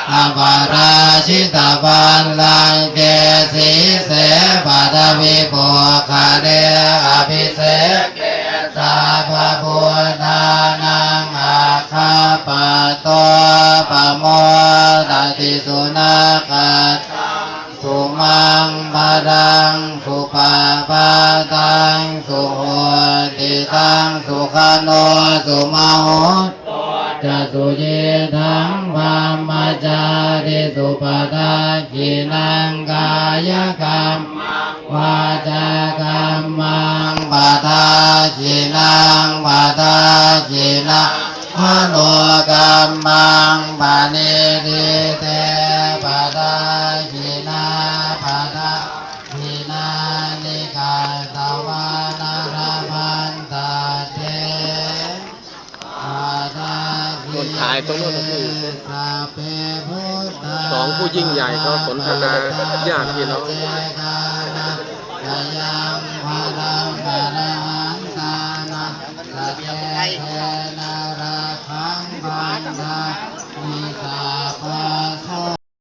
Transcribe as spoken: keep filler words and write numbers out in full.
aparājitapallaṅke sīse paṭhavipokkhare abhiseke sabbabuddhānaṃ aggappatto pamodati. Sunakkhattaṃ sumaṅgalaṃ supabhātaṃ suhuṭṭhitaṃ sukhaṇo sumuhutto ca suyiṭṭhaṃ brahmacārisu. Padakkhiṇaṃ kāyakammaṃ vācākammaṃ padakkhiṇaṃ padakkhiṇaṃ manokammaṃ paṇidhī te padakkhiṇā. Padakkhiṇāni katvāna labhantatthe padakkhiṇe. คนถ่ายตรงนู้นนะพี่ sabbe buddhā สองผู้ยิ่งใหญ่เขาสนทนาญาติพี่น้อง paccavekkhanā. Ayaṃ